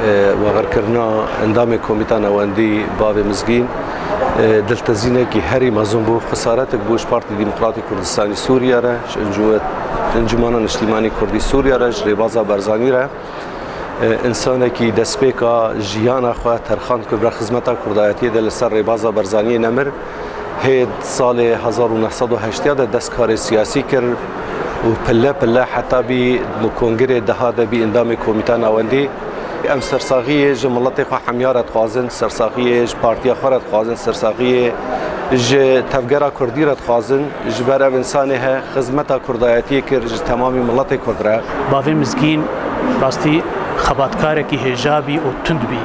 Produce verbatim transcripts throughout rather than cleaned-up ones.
Wexirkirina endamê Komîta Navendî Bavê Mizgîn, e, diltezînekî herî mezin bû, xisaretek bû ji Partî Demokratî Kurdistanî Sûriye re, ji Encû-, Encûmena Niştîmanî Kurdî Sûriye re, ji Rêbaza Barzanî re. E, însanekî destpêka jiyana xwe terxand ku bira xizmeta kurdayetiyê de li ser Rêbaza Barzaniyê nemir. Hê salê hezar û neh sed û heştê de dest karê siyasî kir û pille pille heta bî bi kongirê deha de bî endamê Komîta Navendî. Em sersaxiyê ji miletê xwe hemya re dixwazin, sersaxiyê ji partiya xwe re dixwazin, sersaxiyê ji tevgera kurdî re dixwazin. Ji ber ev însanê he xizmeta kurdayetiyê kir ji temamî miletê kurd re. Bavê Mizgîn rastî xebatkarekî hêja bî û tund bî.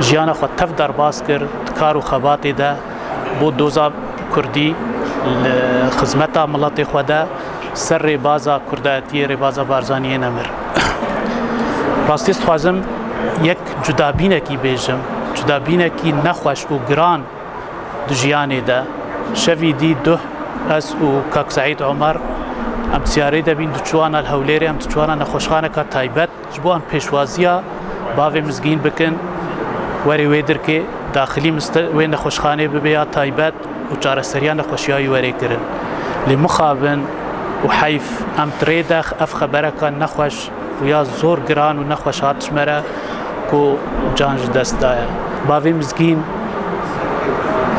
Jiyana xwe tev derbas kir di kar û xebatê de. Bo doza kurdî li xizmeta miletê xwe de ser rêbaza kurdayetiyê, rêbaza Barzaniyê nemir. Rastî dixwazim yek cudabînekî bêjim, cudabînekî nexweş û giran di jiyanê de. Şevî dî duh ez û kak Seîd Omer em ziyarê de bîn, diçûana li Hewlêrê, em diçûana nexweşxaneka taybet. Ji bo em pêşwaziya bavê Mizgîn bikin, werê wê dirkê daxilî miste-, wê nexweşxanê bibe ya taybet û çareseriya nexweşiya wî werê kirin. Lê mixabin û heyf em di rê de ev xebereka nexweş û ya zor giran û nexweş hat ji me re ku can ji dest daye. Bavê Mizgîn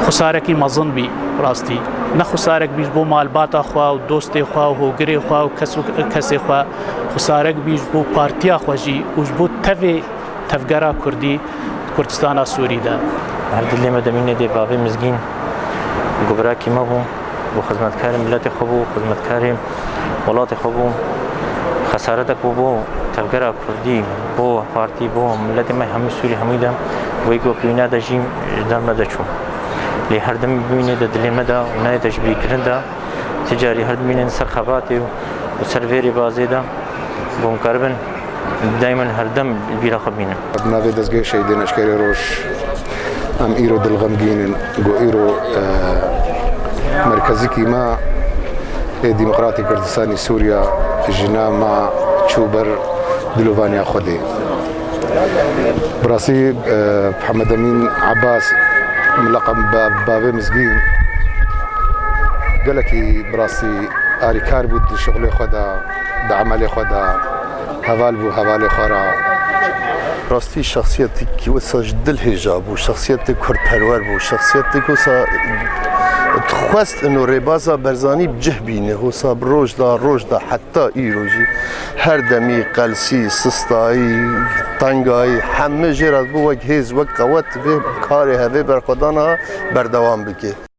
xwesarekî mezin bî, rastî. Ne xwesarek bî ji bo malbata xwe û dostê xwe û hogirê xwe û kes û kesê xwe. Xwesarek bî ji bo partiya xwe jî û ji bo tevê tevgera kurdî di Kurdistana Sûrî de. Her dilê me demîne dê bavê Mizgîn ku birakî me bû, ku xizmetkarê miletê xwe bû, xizmetkarê welatê xwe bû. Xesaretek bû bo tevgera kurdî, bo partî, bo miletê me hemû Sûrî hemû de. Wê ku wekî wîna de jî ji dem me de çû. Lê her dem bimîne de dilê me de û nayê de ji bîrkirin de. Ti carî her dimînin ser xebatê û, û ser vê rêbazê de ku em karibin daymen her dem li bîra xwe bînin. Bi navê Dezgehê Şehîdên Eşkerê Roj em îro dilxemgîn in ku îro, e, merkezîkî me ê Demokratîk Kurdistanî Sûriya jina me çû ber dilovaniya Xwedê. Bi rastî, e, Mihemed Emîn Ebas, mileqem be Bavê Mizgîn, gelekî bi rastî alîkar bû di şixulê xwe de, di emelê xwe de, heval bû hevalê xwe re. Rastî şexsiyetek wisa ji dil hêja bû, şexsiyetek kurdperwer bû, şexsiyetek wisa dixwest ino rêbaza Barzanî bi cih bîne, wisa bi roj da, roj da, heta îro jî her demî qelsî, sistayî, tengayî, hemî jê re bû wek hêz, wek qewet vê karê hevê berxwedana berdewam bike.